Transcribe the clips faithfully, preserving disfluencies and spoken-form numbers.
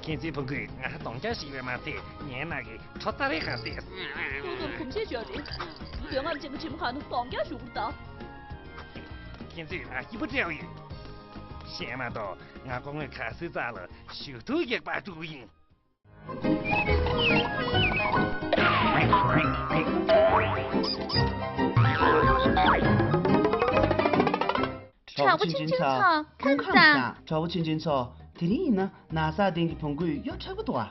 ཁྱེད་ཚོའི་ཕུང་གུས་ང་གདོང་རྒྱག་ཞིག་བས་མ་ཚད་ངའི་ནང་གི་ཁྲོ་ཏ་རེ་གང་ཟེར། ཏོག་ཏོར་གོམས་གཤིས་ཤོར་རེད། མདུན་ལམ་ཅན་གྱི་ཁྲིམས་ཁང་ནང་གདོང་རྒྱག་ཞུ་དགོས་ད། ཁྱེད་ཚོས་ང་སྐྱིད་པོ་སྤྲད་ཡོད། གཞན་མ་གཏོགས་ང་སྐུ་ངོ་ཁ་སང་རྩ་ལ་ཞུ་གཏུག་རྒྱག་པར་འགྲོ་གི་ཡིན། དྲག་པོ་ཆུང་ཆུང་ཚོ་ཁམས་བཟང་། དྲག་པོ་ཆུང་ཆུང་ཚོ། དེ་རིང་ཡིན་ན་ན་ཚ་སྟེང་གི་བོང་གུས་གཡོ་འཁྲབ་ཀྱི་འདུག་ཨ།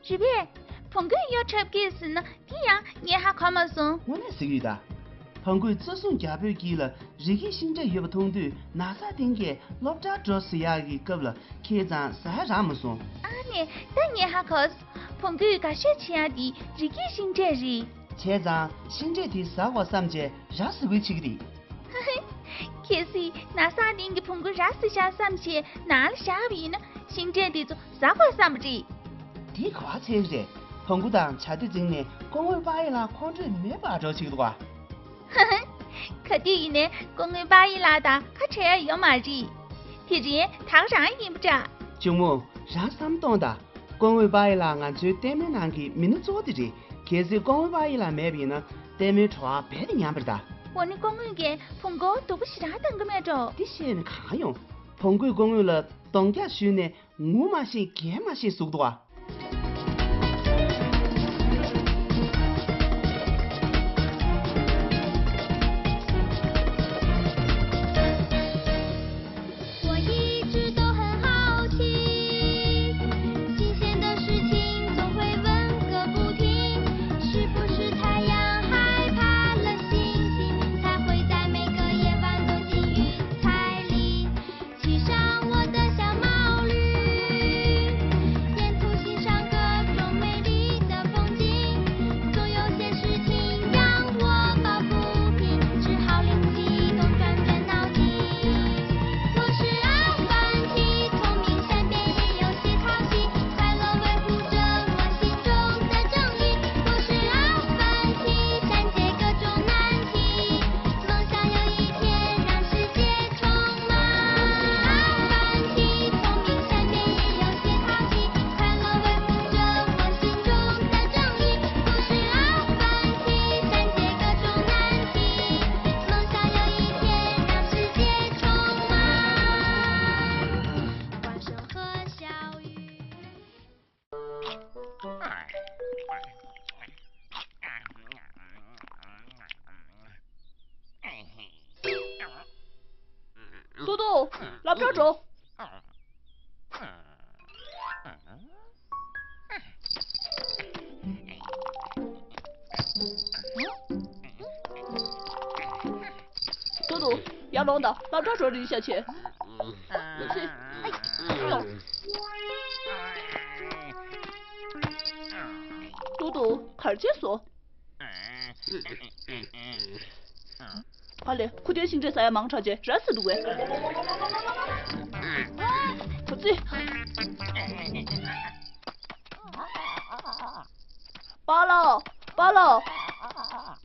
རེད་པས། བོང་གུས་གཡོ་འཁྲབ་ཀྱི་ཟེར་ན་དེ་ཡང་ངས་ཧ་གོ་མ་སོང་། དངོས་གནས་ཟེར་གྱི་ཡོད་ད། བོང་གུས་བཙོན་སྲུང་རྒྱ་བོད་དཀྱིལ་ལ་རི་སྐྱེས་ཤིང་འབྲས་ཡོད་པ་མཐོང་དུས་ན་ཚ་སྟེང་གིས་སློབ་གྲྭར་འགྲོ་ཟེར་ཡག་གི་སྐབས་ལ་ཁྱེད་ཚང་ཟ་ཡ་རག་མ་སོང་། ཨ་ནི་ད་ངས་ཧ་གོ། བོང་གུས་དགའ་ཤོས་བྱེད་ཡག་དེ་རི་སྐྱེས་ཤིང་འབྲས་རེད། བྱས་ཙང་ཤིང་འབྲས་དེ་ཟ་དགོས་བསམ་བྱས་ར་ཟི་བོས་བྱེད་ཀྱི་རེད། གལ་སྲིད་ན་ཚ་སྟེང་གི་བོང་གུས་ར་ཟི་ཤག་བསམ་བྱས་ནང་ལ་བཞག་པ་ཡིན་ན་ཤིང་འབྲས་དེ་ཚོ་ཟ་དགོས་བསམ་པ་རེད། དེ་ག་བ་ཚད་རེད། བོང་གུ་དང་བྱ་དེ་འཛིང་ནས་སྐུ་ངོ་པ་ཡི་ལ་ཁོང་ཁྲོས་མེད་པར་འགྲོ་བྱེད་ཀྱི་འདུག་ག། ག་དུས་ཡིན་ནའི་སྐུ་ངོ་པ་ཡི་ལ་དང་ཁ་བྲལ་ཡ་ཡོད་མ་རེད། དེ་རིང་ད་ག་རང་ཡིན་པ་འདྲ། གཅུང་མོ། རང་བསམ་གཏོང་དང་། སྐུ་ངོ་པ་ཡི་ལ་ང་ཚོའི་ལྟད་མོའི་ནང་གི་མི་སྣ་གཙོ་བོ་དེ་རེད། གལ་སྲིད་སྐུ་ངོ་པ་ཡི་ལ་མེད་པ་ཡིན་ན་ལྟད་མོའི་བྲོ་བ་རྦད་དེ་ཉམས་པ་རེད་ད། འོ་ན་སྐུ་ངོས་ཀྱིས་བོང་གུ་སྡུག་པོ་ཞེ་དྲག་བཏང་གི་མེད་འགྲོ། དེ་བཤད་ནས་གང་ཡོང་། བོང་གུས་སྐུ་ངོ་ལ་གདོང་རྒྱག་ཞུས་ནས་ངུ་མ་ཤེས་གད་མ་ཤེས་ཟུག་འདུག་ཨ།我一直都很好奇，新鲜的事情总会问个不停。是不是太阳害怕了星星，才会在每个夜晚躲进云彩里？ 骑上我的小毛驴，沿途欣赏各种美丽的风景。总有些事情让我抱不平，只好另起一动转变脑筋。我是阿凡提，聪明善变，也有些淘气。快乐维护着我心中的正义。我是阿凡提，善解各种难题。 梦想有一天让世界充满。阿凡提，聪明善变，也有些淘气。快乐维护着我心中的正义。我是阿凡提，善解各种难题。梦想有一天让世界充满。万圣和小雨。 ཏོག་ཏོག་སློབ་གྲྭར་འགྲོ། ཏོག་ཏོག་ཡར་ལོངས་དང་། སློབ་གྲྭར་འགྲོ་རན་ཤག་བྱས། སླེབས་སེ། ཨ་ཡོ། ཏོག་ཏོག་ག་རེ་བྱས་སོང་། ཨ་ལས། ཁུ་ཏན་ཤིང་འབྲས་ཟ་ཡ་མང་དྲགས་བྱས་ར་བཟི་འདུག་གས། ཨ་ཙི། པཱ་ལགས། པཱ་ལགས།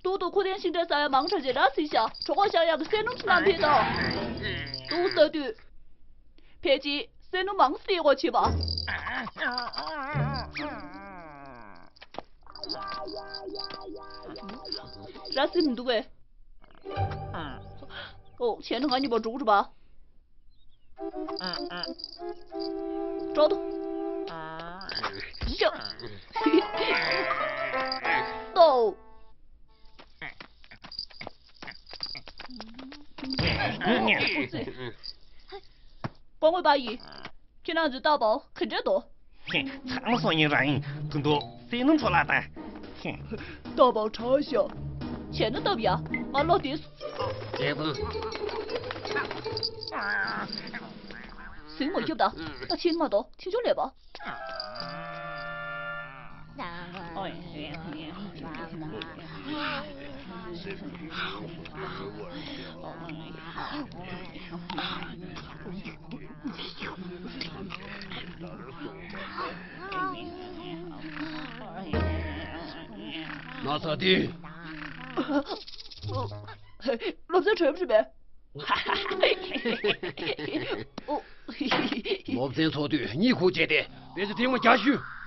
ཏོག་ཏོག་ཁུ་ཏན་ཤིང་འབྲས་ཟ་ཡ་མང་དྲགས་བྱས་ར་བཟི་ཤག་གྲོད་ཁོག་བཤལ་ཡག་གི་སེམས་ནུ་ཅིག་བླངས་ཕེབས་དང་། ཏོག་ལྟ་དུས། ཕལ་ཆེར་སེམས་ནུ་མང་བཟི་དགོས་བྱེད་པ། ར་བཟི་མི་འདུག་གས། ཨོ། བྱས་ན་ང་གཉིས་པོ་འགྲོ་གི་རེད་པ། འགྲོ་དོ། ཡ། ཏོ། སྐུ་ངོ་པ་ཡིས། ཁྱེད་རང་ཚོའི་ལྟ་བ་ག་འདྲ་འདུག་ཚང་མ་སོང་ཡིན་རང་ཡིན། དུང་དུང་སེམས་ནུ་འཕྲོ་བརླག་དང་། ལྟ་བ་དྲག་ཤག་བྱས་ན་སྟབས་ཡག་ང་བློ་བདེ་སོང་། རྒྱལ་པོ། ཟིང་མ་རྒྱབ་ད། ད་ཕྱིན་མ་གཏོགས་ཕྱིན་ཆོག་ལས་པ། ན་ཚ་དེ། སློབ་ཚན་གྲོལ་བ་རེད་པས། སློབ་ཚན་ཚོགས་དུས་གཉིད་ཁུག་བྱས་ཏེ། དཔེ་ཆ་ཐེངས་མ་བརྒྱ་བཤུས།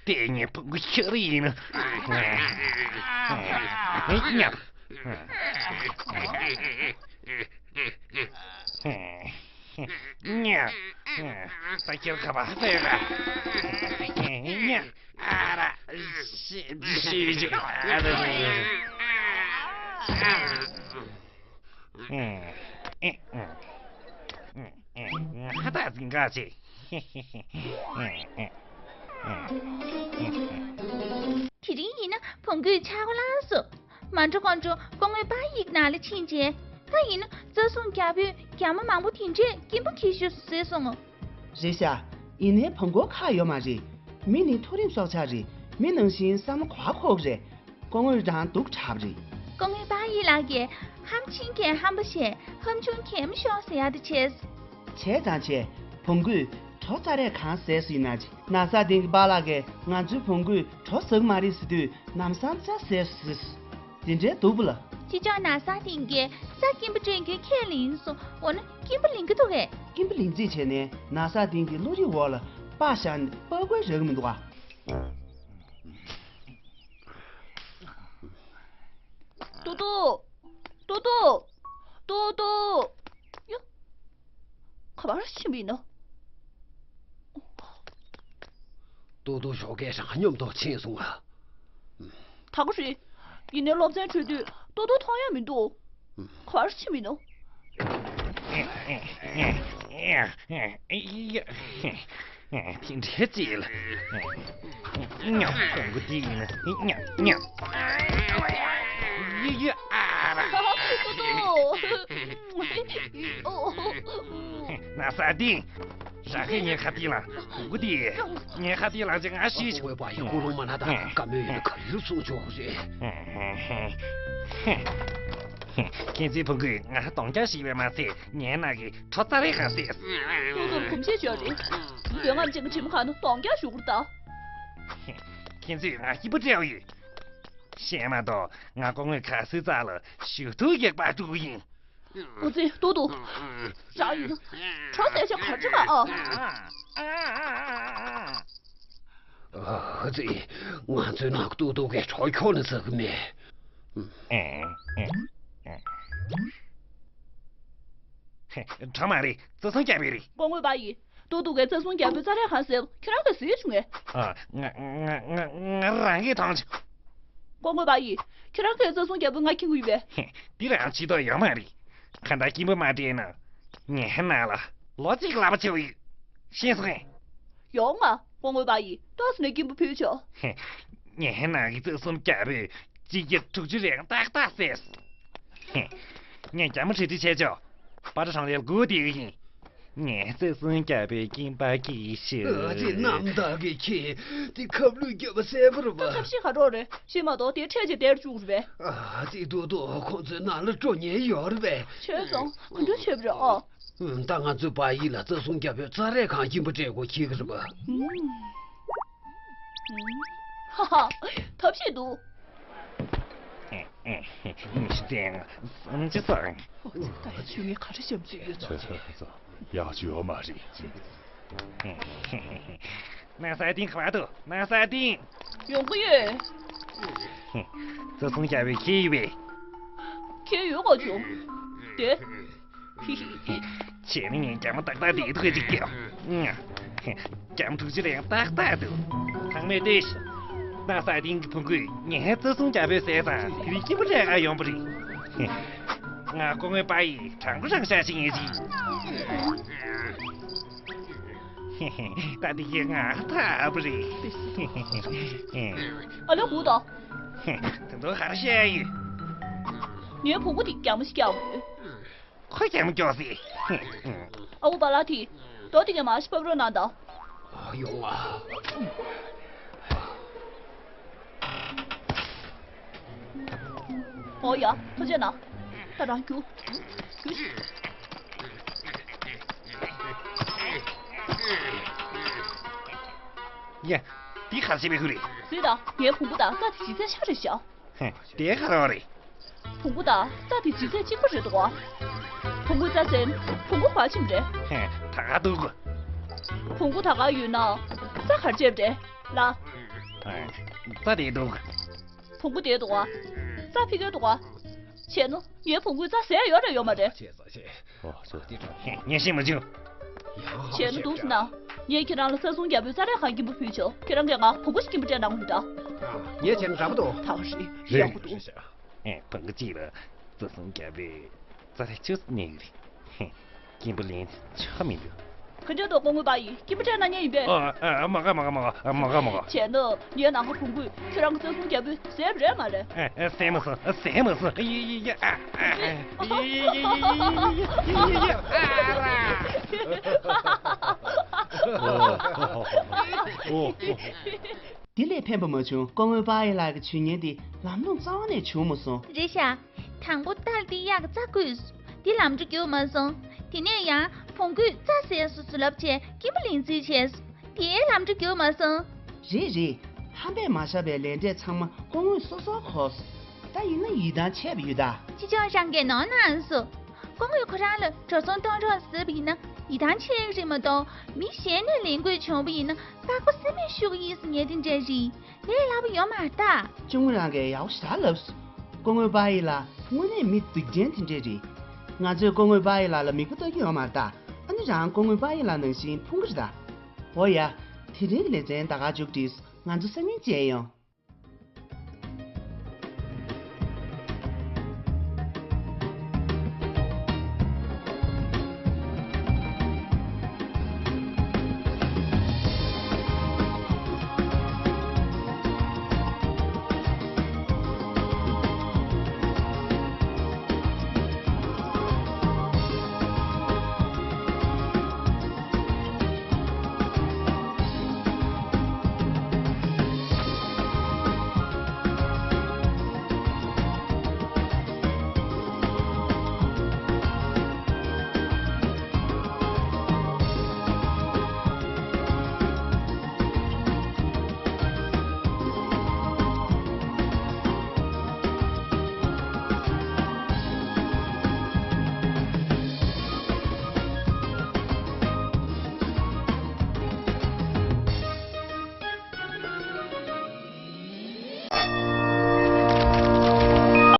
ལྟས་ངན་ཕྲུ་གུ་ཤི་རེ་ཡིན། ཉ། ས་ཁྱེར་ཁ་པ་ཧ་ས་ཡོད་ལ། ཉ། ཨ་ར། ཤི་ཤི་ཤི། ཨ་ར། ཧ་ད་ཟིན་ག་ཆེ། དེ་རིང་ཡིན་ན་བོང་གུས་ཆག་སྒོ་བསླངས་སོང་། མ་འགྲོ་གོང་འགྲོ་སྐུ་ངོ་པཱ་ཡི་ནང་ལ་ཕྱིན་བྱས། ད་ཡིན་ན་རྩྭ་སྲུང་རྒྱལ་པོས་རྒྱ་མ་མང་པོ་དེ་འདྲས་སྐྱིན་པ་ཁྱེར་ཤོག་ཟེར་སོང་ངོ་། རེད་ཤག་ཡིན་ནའི་བོང་གུ་ཁག་ཡོད་མ་རེད། མི་ནི་མཐོ་རིམ་སྲོག་ཆགས་རེད། མི་ནང་བཞིན་བསམ་བློ་ག་པར་འཁོར་གི་རེད། སྐུ་ངོ་རང་སྡུག་དྲགས་པ་རེད། སྐུ་ངོ་པཱ་ཡི་ལགས་ཀྱིས་ཧམ་ཆེན་གྱིས་ཧམ་པ་བྱས། ཧམ་ཆུང་གིས་མི་ཤོག་ཟེར་ཡ་དེ་བྱས། བྱས་ཙང་བྱས། བོང་གུས་གྲོ་ཙ་རས་གང་ཟས་སུ་ཡིན་ན་ཅི། ན་ཚ་ལྡན་གྱི་པཱ་ལགས་ཀྱིས་ང་ཚོའི་བོང་གུས་གྲོ་ཟ་གི་མ་རེད་ཟེར་དུས་ལམ་སང་ཙ་ཟས་སུ་ཟེར། དེ་འདྲའི་སྡུག་པོ་ལ། ཅི་ཅང་ན་ཚ་ལྡན་གྱིས་ཙ་སྐྱིན་པ་སྤྲད་རྒྱུའི་ཁས་ལེན་སོང་། འོ་ན་སྐྱིན་པ་ལེན་གྱི་འདུག་གས། སྐྱིན་པ་ལེན་རྩིས་བྱས་ནས་ན་ཚ་ལྡན་གྱི་བློ་རིག་འོག་ལ་པགས་བཞག་ནས་པགས་ཀོས་རག་གི་མི་འདུག་ག། ཏོ་ཏོ། ཏོ་ཏོ། ཏོ་ཏོ། ཡ། ག་པར་ཕྱིན་པ་ཡིན་ནམ། ཏོ་ཏོ་ཞོགས་ཀས་རང་སྙོམ་དུ་ཕྱིན་སོང་ང་། ད་ག་རེད། ཡིན་ནའི་སློབ་ཚན་གྲོལ་དུས་ཏོ་ཏོ་མཐོང་ཡ་མི་འདུག་ག་པར་ཕྱིན་པ་ཡིན་ནམ། དེ་འདྲའི་རྩིས་ལ། ཉ། ཁོང་གི་དེ་ཡིན་ན་ཉ་ཉ། ཡི་ཡི་ཨ་ར། ཏོ་ཏོ། ན་ས་ཏིང་། ར་ཧེ་ཉེ་ཁ་ཏི་ལ། ཁོང་གི་དེ། ཉེ་ཁ་ཏི་ལ་ཅིག་ང་ཤི་ཆོག་པ་ཡི་ཀུ་རུ་མ་ན་ད་ཀ་མོ་ཡོད་ཁ་ཡུལ་སུ་ཆོག་རེད། ཁྱེད་ཚོའི་ཕྲུ་གུས་ང་གདོང་རྒྱག་ཤེས་པས་མ་ཚད། ངའི་ནང་གི་གྲོ་ཙ་རེ་ག་ཟེ། ཏོ་ཏོར་གོམས་གཤིས་ཡོད་རེད། འདོད་རྔམ་ཅན་གྱི་གྲིབ་མ་ཁ་ནང་གདོང་རྒྱག་ཞུ་དགོས་རེད་ད། ཁྱེད་ཚོས་ང་སྐྱིད་པོ་སྤྲད་ཡོད། བཤད་མ་གཏོགས་ང་སྐུ་ངོ་ཁ་སང་རྩ་ལ་ཞུ་གཏུག་རྒྱག་པ་དཀྲུག་གི་ཡིན། འོ་ཙི་ཏོ་ཏོ། རང་ཡིན་ན་གྲོ་ཟས་ཆ་གར་ཅི་ག་ཨ། ཨ་ཙི། ང་ཚོའི་ནང་ཏོ་ཏོ་གིས་གྲོ་ཁྱོན་ནས་ཟ་གི་མེད། གྲོགས་མ་རེད། རྩ་སྲུང་རྒྱལ་པོ་རེད། སྐུ་ངོ་པ་ཡིས། ཏོག་ཏོག་གིས་རྩ་སྲུང་རྒྱལ་པོའི་རྩྭ་རའི་ཁང་ཟེར་ཁྱོད་རང་གིས་གཟིགས་བྱུང་ངས། ཨ། ང་ང་ང་ང་རང་གིས་མཐོང་བྱུང་། སྐུ་ངོ་པ་ཡིས། ཁྱོད་རང་གིས་རྩ་སྲུང་རྒྱལ་པོ་ང་མཁྱེན་གྱི་ཡོད་པས། འདི་རང་ཆེ་མཐོང་ཡོད་མ་རེད། གང་ལྟར་སྐྱིན་པ་མ་སྤྲད་ན། ངའི་ནང་ལ་ལོ་གཅིག་ལག་པ་འཆང་ཡོད། ཤེས་སོང་ངས། ཡོང་ང་། སྐུ་ངོ་པ་ཡིས་ཏོག་ཙམ་ནས་སྐྱིན་པ་ཕུལ་ཆོག་ངའི་ནང་གི་རྩ་གསུམ་རྒྱལ་པོས་གཅིག་བརྒྱ་དྲུག་ཅུ་རེ་ཏག་ཏག་བསད་སོང་། ངས་རྒྱ་མོ་ཁྲིད་ཁྲིད་བྱས་ཆོག་པ་ཏྲ་ཧྲང་ལེ་སྒུག་བསྡད་ཀྱི་ཡིན། ངས་རྩ་གསུམ་རྒྱལ་པོའི་སྐྱིན་པ་འཁྱེར་ཤོག་ཨ་ཙི། རྣམ་དག་གི་ཁྱེད། དེ་ཁབ་ལུད་རྒྱབ་པ་གསལ་པོ་རེད་པ། ཐབས་ཤེས་ག་རོགས་རེད། ཤེས་མ་གཏོགས་དེ་འཕྲལ་གྱི་དེར་བཅུག་རེད་པས། ཨ་ཙི། ཏོག་ཏོག་ཁོང་ཚོའི་ནང་ལ་སྤྲོ་ཉེན་ཡོད་རེད་པས། བྱས་ཙང་ག་འདྲ་བྱས་པ་རེད་ཨ། ད་ང་ཚོའི་པ་ཡིས་ལ་རྩ་གསུམ་རྒྱལ་པོའི་རྩྭ་རའི་ཁང་སྐྱིན་པ་སྤྲད་དགོས་ཁེལ་གི་རེད་པ། ཧ་ཧ། ཐབས་ཤེས་འདུག་མི་ཤི་ཏེ་ང་བསམ་ཅི་ཙང་། ཨོ་ཙི། ད་ཡ་ཆུ་ངས་ག་རེ་བཤམས་ཚུལ་ཡོད་ཚོད་ཚོད་ཚོད། ཡག་ཅིག་ཡོད་མ་རེད། ན་ས་ཏིང་ག་པར་འདུག་ན་ས་ཏིང་། ཡོང་གི་ཡོད། རྩ་གསུམ་རྒྱལ་པོས་ཁྱེར་ཡོད་པས། ཁྱེར་ཡོད་ག་བྱུང་། དེ། བྱས་ན་ངས་རྒྱ་མོ་ཏག་ཏག་དེའི་ཐུགས་རྗེ་སྐྱོ། རྒྱ་མོ་ཐུགས་རྗེ་ལ་ཡང་ཏག་ཏག་འདུག་ཚང་མས་ལྟོས་ཤིག་ན་ས་ཏིང་གི་བོང་གུས་ངའི་རྩ་གསུམ་རྒྱལ་པོས་བསད་ཙང་དེ་རིང་སྐྱིད་པོ་རེ་ག་ཡོང་པ་རེད། ང་སྐུ་ངོ་པ་ཡིས་དྲང་པོ་དྲང་བཞག་ཞིག་ངས་རེད། ད་འདི་གས་ང་ཐབས་རེད། ཨ་ལོ་སྒུག་དང་། དེ་ཚོ་ག་རེ་བཤད་ཡོད། ངའི་བོང་གུ་དེ་རྒྱ་མོ་ཞིག་སྐྱག་ཡོད། ཁོ་རྒྱ་མོ་སྐྱོ་སི། ཨ་ཁུ་པ་ལགས་དེ། རྡོ་དེ་གས་མར་ཞིག་ཕབ་རོགས་གནང་དང་། ཡོང་ང་། ཨོ་ཡ། ཐུགས་རྗེ་གནང་། ད་རང་རྒྱུགས། རྒྱུགས་ཤིག་ཡ། འདི་ག་རེ་བྱེད་པའི་ཁུལ་རེད། གཟིགས་དང་། ངའི་བོང་གུ་དང་རྩྭ་དེ་ལྗིད་ཚད་ཆ་རེ་བཞག་ཧེ། དེ་ག་རེ་རེད། བོང་གུ་དང་རྩྭ་དེ་ལྗིད་ཚད་གཅིག་པ་རེད་འདུག་ག་བོང་གུས་རྩྭ་ཟས་ན་བོང་གུ་ག་པར་ཕྱིན་པ་རེད། ཧེ། ད་ག་འདུག་ག་བོང་གུ་ད་ག་ཡོད་ན་རྩྭ་ག་རེ་བྱས་པ་རེད་ལགས། ཧེ། རྩྭ་དེ་འདུག་ག་བོང་གུ་དེ་འདུག་ག་རྩྭ་ཕ་གིར་འདུག་ག་བྱས་ན་ངའི་བོང་གུས་རྩྭ་ཟས་ཡོད་རེད་ཡོད་མ་རེད། ཨོ་ཙི། ངས་ཤེས་མ་བྱུང་། བྱས་ན་འདུག་སེ་ན། ངས་ཁྱེད་རང་ལ་རྩ་གསུམ་རྒྱལ་པོའི་རྩྭ་རའི་ཁང་སྐྱིན་པ་ཕུལ་ཆོག་ཁྱེད་རང་གིས་ང་བོང་གུ་ཞིག་སྐྱིན་པ་སྤྲད་གནང་དགོས་ད། ངས་བྱས་ན་འདྲ་པོ་འདུག་ད་རེད། ཡག་པོ་འདུག་ཨེ། བོང་གུ་གཅིག་ལ་རྩ་གསུམ་རྒྱལ་པོའི་རྩྭ་ར་བཅུ་གནས་ཀྱི་རེད། སྐྱིན་པ་ལེན་ཆོག་མི་འདུག་ག་འདྲ་འདུག་སྐུ་ངོ་པ་ཡིས་སྐྱིན་པ་སྤྲད་གནང་མཁན་ཡིན་པས། ཨ། ཨ། མ་དགའ་མ་དགའ་མ་དགའ། མ་དགའ་མ་དགའ། བྱས་ན་ངའི་ནང་གི་བོང་གུས་ཁྱེད་རང་གི་རྩ་གསུམ་རྒྱལ་པོའི་ཟས་རེད་མ་རེད། ཨ། ཟས་མ་སོང་། ཟས་མ་སོང་། ཡི་ཡི་ཡི། ཨ། ཨ། ཡི་ཡི་ཡི། ཨ་ར། འདི་ལས་ཕན་པ་མ་བྱུང་། སྐུ་ངོ་པ་ཡི་ལགས་ཀྱི་ཇུས་ངན་དེ་ལམ་ལྷོང་རྩ་བ་ནས་བྱུང་མ་སོང་། རེད་ཤག་དང་པོ་ཏར་ཏི་གཡག་གི་རྩྭ་བརྐུས་སོང་། དེ་ལམ་འགྲོ་རྒྱུགས་མ་སོང་། དེ་ནས་ཡང་བོང་གུས་རྩྭ་ཟས་སོང་ཟེར་ལབ་བྱས་སྐྱིན་པ་ལེན་རྩིས་བྱས་སོང་། དེ་ལམ་འགྲོ་རྒྱུགས་མ་སོང་། རེད་རེད། ཧམ་པས་མ་བཞག་པའི་ལས་འབྲས་ཚང་མ་སྐུ་ངོས་སོ་སོར་གོ་སོང་། ད་ཡིན་ན་ཡིད་ཐང་ཆད་པ་ཡོད་ད། ཅི་ལྕོགས་རང་གིས་ནོར་གནང་སོང་། སྐུ་ངོས་ཁོ་རང་ལ་འགྲོ་སོང་གཏོང་རོགས་ཟེར་བ་ཡིན་ན་ཡིད་ཐང་ཆད་ཀྱི་རེད་མ་གཏོགས། མི་གཞན་ནས་ལེན་དགོས་བྱུང་བ་ཡིན་ན་དཔའ་བོ་སེམས་མེད་ཤོར་གྱི་ཡིན་ཟེར་ངས་དེ་འདྲ་རེད། ལས་སླ་པོ་ཡོད་མ་རེད་ད། གཅུང་མོ་རང་གིས་ཡག་པོ་ཞེ་དྲག་ལབ་སོང་། སྐུ་ངོ་པ་ཡི་ལགས་དངོས་གནས་མི་སྡིག་ཅན་དེ་འདྲས་རེད། ང་ཚོས་སྐུ་ངོ་པ་ཡི་ལགས་ལ་མིག་དཔེ་ལྟ་རྒྱུ་ཡོད་མ་རེད་ད། ཨ་ནི་རང་སྐུ་ངོ་པ་ཡི་ལགས་ནང་བཞིན་ཕུང་གི་རེད་ད། འོ་ཡ། དེ་རིང་གི་ལེ་ཚན་ད་ག་མཇུག་བསྒྲིལ་སོང་། ང་ཚོ་སང་ཉིན་མཇལ་ཡོང་།